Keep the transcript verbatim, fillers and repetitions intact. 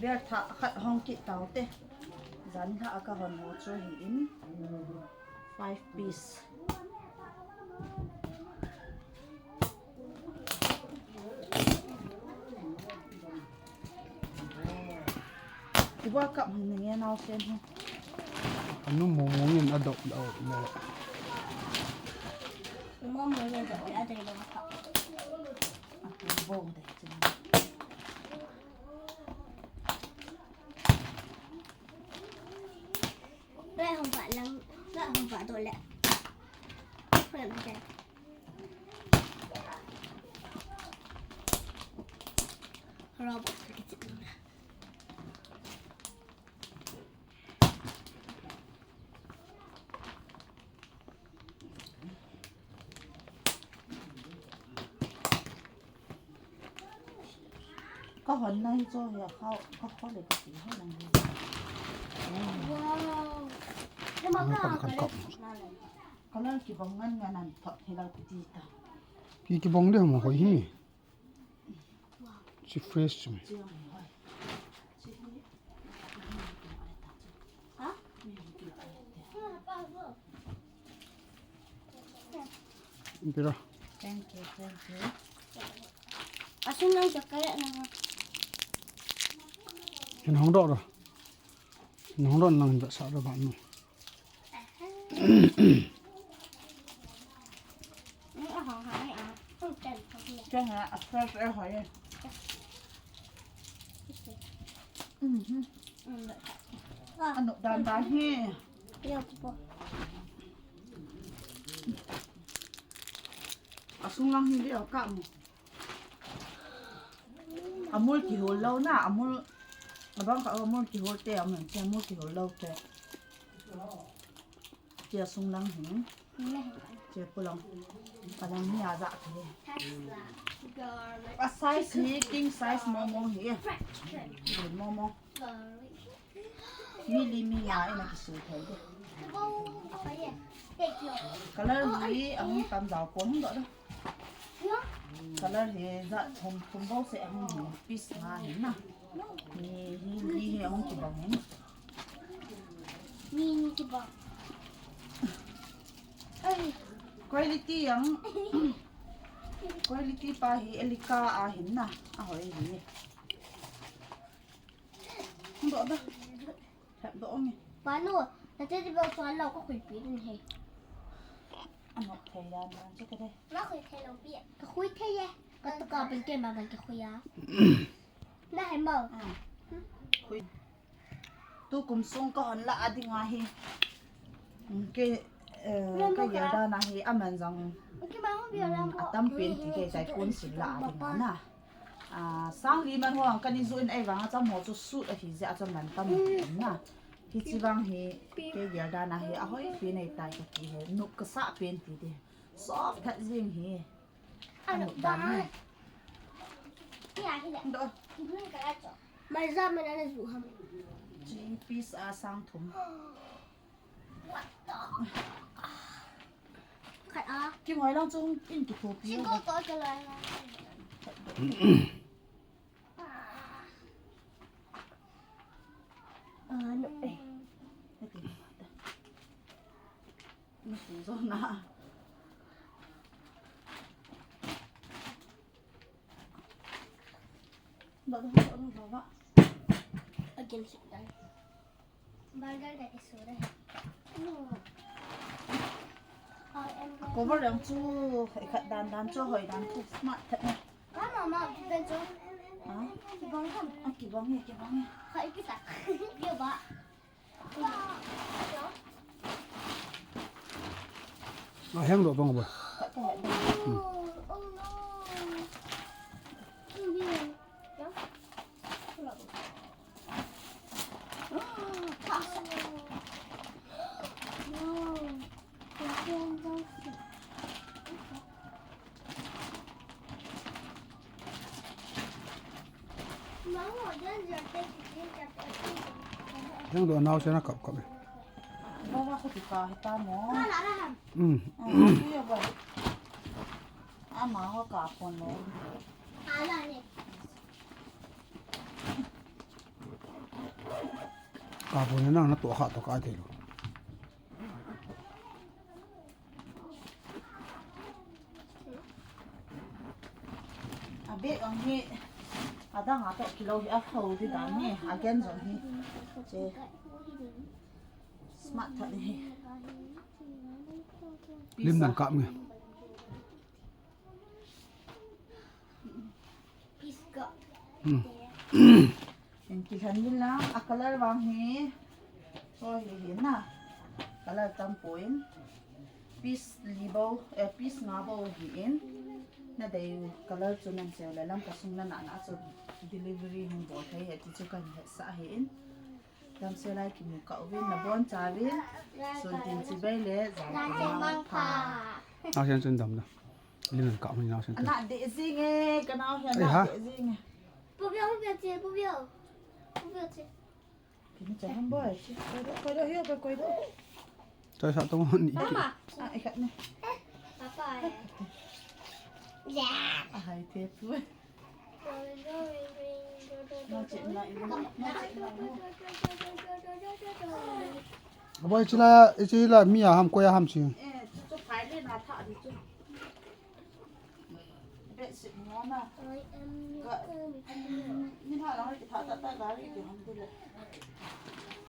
Bel thah khat hong kit taute. Jan thah a ka hon ho chu hi in. Five piece. Iwa kap hong nge nau sen ho. Anu mo mo ngin adok dau le. Mo mo ngin adok le adai dong kap. Atu bo dai chin. Lai hong pa lang, lai hong pa to le. Hoi mi dai. Robot ka kichit na. Ka hon na hi cho hi a khao, ka khao le ka ti ho lang hi. Wow. Ema ka kap, kap, kap. Color kibang ngan ngan an thot hi lau kiti ta. Ki kibang de mo hoi hi. Chi fresh chi. Chi ang hoi. Chi hi. Ha? Tira. Thank you, thank you. Asung lang chocolate na. Hin hong do do. Hin hong do lang da sa do ba nu. Chang a fresh e hoi. Mhm. Anu dan dan hi. Asung lang hi dia ka mu. Amul kihol lou na, amul, abang ka amul kihol te, amul, amul kihol lou te. Chia sung lang hi. Chia pulang. Palang ni aja ke. A size hi, king size mo mo hi. Mo mo. Mi li mi nga ina kisu thei de. Color hi ahung tam dau pon hung do da. Color hi ja thum thum bou se ahung hi piece nga hi na. Ni hi ni hi ahung kibang hi. Ni ni kibang. Ai, quality yang. Quality pa hi Elika a hin na. Ahoi hi. Doh da. Hep doh nge. Panu, na te di ba suan lau ka khui pi din he. Ano thei ya na che ka de. Na khui thei lau pi. Ka khui thei ye. Ka tu ka pen te ma ban ka khui ya. Na he mo. Ah. Khui. Tu kum sung ka hon la a ding a hi. Ke, eh, ka yada na hi aman jang. Atam pen ti ke tai kun sil la a ding a na. A, sang li man ho ang kani zu in ei vang a cham ho chu suit ahi jeh a cham man tam na. Hichi vang hi ke gel dan a hi ahoi pen ei tai ka ti he. Nuk ka sa pen ti de. Soft that jing hi. Anu dan ni. Ya hi le. Do. Mai za mai na zu ham. Chi piece a sang thum. Khat a. Kingoi lang chung in kithopi. Singkong to ka lai. Ah, no, eh. No, zo na. Ba, ba, ba, ba, ba. Again, sit down. Cover lang chu, ikhat dan dan chu, hoi dan chu, smart that na. Mama, mama, kipen chu. Ha? Kibang ham. Ah, kibang e, kibang e. Khai kita. Dia ba. Ah, hang doh bang ba. Khat khat. Hmm. Oh, oh no. Hang doh nau se na kap kap e. Baba ko tika hita mo. Hmm. Ah, kuya ba. Ama ho ka pon lo. Ala ni. Ka bu na nang na to kha to ka thei lo. A bag ang hi, adang a to kilo hi a ho di dan hi, a gen jong hi. Che. Smart that hi. Lim dan kap nge. Hmm. Hin kilhen in lang, a color vang hi. Hoi hi hi na. Color tam poi. Piece li bou, eh, piece nga bou hi in. Na dei color chu nan seh le lam ka sung na na na chu delivery hin bol thei he ti chu kan he sa hi in. Damsel a kimu kah uvin, nabonchauvin, sun tin chibai le, jan tin mangpha. Naosen chun damna. Lim in kah uvin naosen chun. Ana deh jing e, ka naosen na deh jing e. Pu Biau, Pu Biau che, Pu Biau. Pu Biau che. Kini cha ham boy. Koi do, koi do, hiyo, koi do. Choi sa tong ni. Papa. Ah, ikat ni. Papa. Ya. Ahai te pu. Boy, chila, ichi la, mi a ham, koi a ham si.